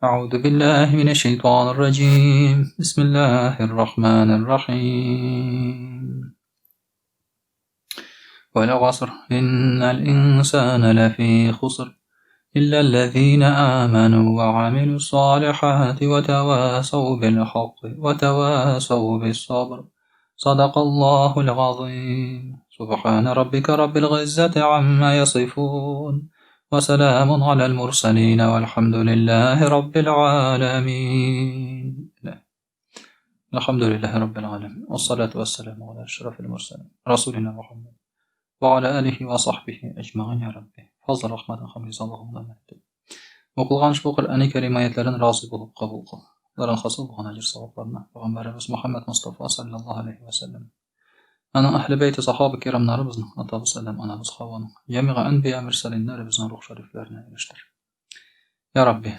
أعوذ بالله من الشيطان الرجيم بسم الله الرحمن الرحيم والعصر إن الإنسان لفي خسر إلا الذين آمنوا وعملوا الصالحات وتواصوا بالحق وتواصوا بالصبر صدق الله العظيم سبحان ربك رب العزة عما يصفون وسلام على المرسلين والحمد لله رب العالمين الحمد لله رب العالمين والصلاة والسلام على أشرف المرسلين رسولنا محمد وعلى آله وصحبه أجمعين يا ربي فضل رحمة һәм ризалыгыңдан итеп. Укылган ошбу Коръәни Кәрим аятларын разый булып кабул кыл. Алардан хасил булган әҗер савапларны Пәйгамбәребез Мөхәммәд Мустафа саллаллаһу алейхи ва сәлләм, аның әһле бәйте, сахаба кирамнарыбызның, атабыз Адәм, анабыз Хаваның, җәмига әнбия мөрсәлиннәребезнең рух шәрифләренә ирештер. Я Рабби,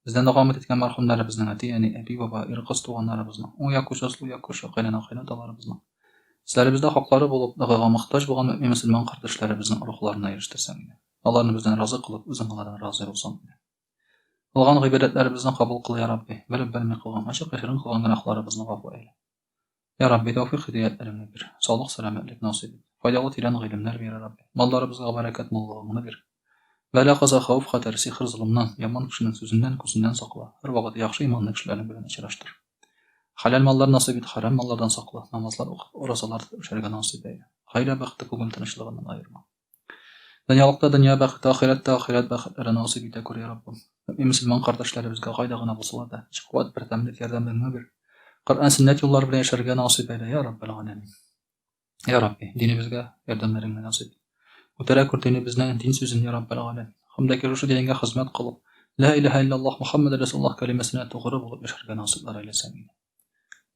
бездән дәвамет иткән мәрхүмнәребезнең, әти-әни, әби-баба, ир-кыз туганнарыбызның, уң як күрше, сул як күрше, кайнана-кайнаталарыбызның, өсләребездә хаклары булып, догага мохтаҗ булган мөэмин мөселман кардәшләребезнең рухларына ирештерсәң иде. Аларны бездән разый кылып, үзең алардан разый булсаң иде. Кылган гыйбадәтләребезне кабул кыл, я Рабби. Белеп белми кылган, ачык яшерен кылган гөнаһларыбызны гафу әйлә. Я Рабби, тәүфик һидаятләреңне бир. Саулык, сәламәтлек насыйп ит. Файдалы тирән гыйлемнәр бир, я Рабби. Малларыбызга бәрәкәт муллыгыңны бир. Бәла, каза, хәвеф, хәтәр, сихер, золымнан, яман кешенең сүзеннән, күзеннән сакла. Һәрвакыт яхшы иманлы кешеләрнең белән очраштыр. Хәләл маллар насыйп ит, хәрам маллардан сакла. Намазлар укып, уразалар тотып яшәргә насыйп әйлә. Гаилә бәхете, күңел тынычлыгыннан аерма. Дөньялыкта дөнья бәхете, ахирәттә ахирәт бәхетләре насыйп итә күр, я Раббым. Мөэмин мөселман кардәшләребезгә кайда гына булсалар да, көч, куәт, бердәмлек, ярдәмеңне бир. Коръән, сөннәт юллары белән яшәргә насыйп әйлә, я Раббел галәмин. Я Рабби, динебезгә ярдәмнәреңне насыйп ит. Күтәрә күр динебезне, дин сүзен, я Раббел галәмин. Һәм дә шушы дингә хезмәт кылып, Ла илаһа иллаллаһ Мухаммад Расулуллаһ кәлимәсенә тугры булып яшәргә насыйплар әйләсәң иде.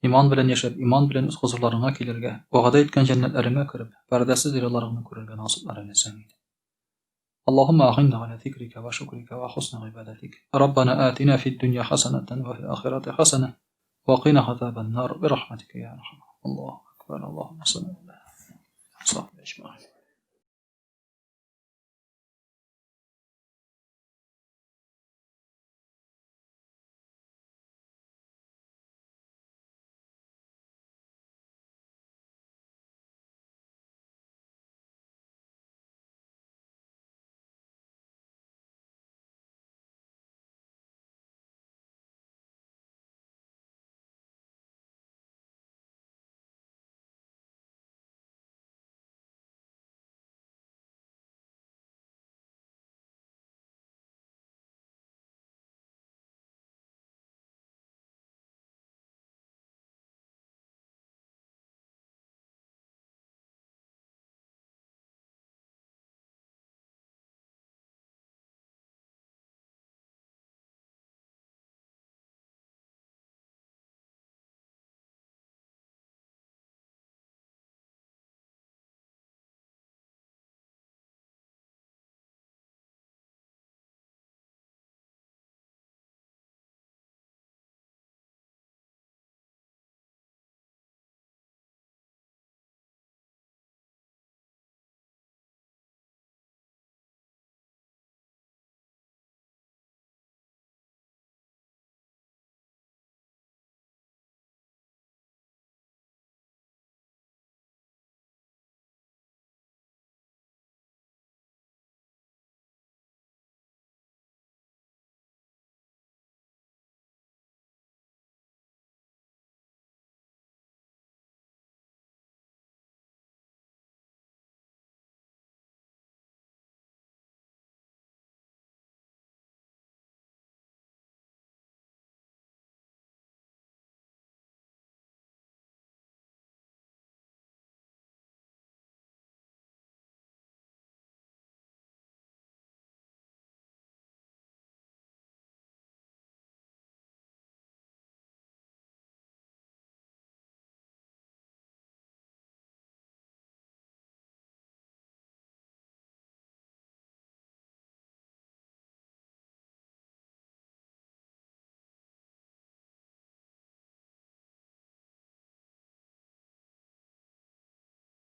Иман белән яшәп, иман белән үз хозурларыңа килергә, вәгъдә иткән җәннәтләреңә кереп, пәрдәсез дилаларыңны күрергә насыйплар әйләсәң иде. Аллаһумма агинна галя зикрика ва шукрика ва хусни гыйбадатик. Раббана атина фид дөнья хасанатан ва фил ахирати хасана ва кина азабан нар би рахматика я архамар. Аллаһу акбар. Аллаһумма салли аля сахби аҗмаин.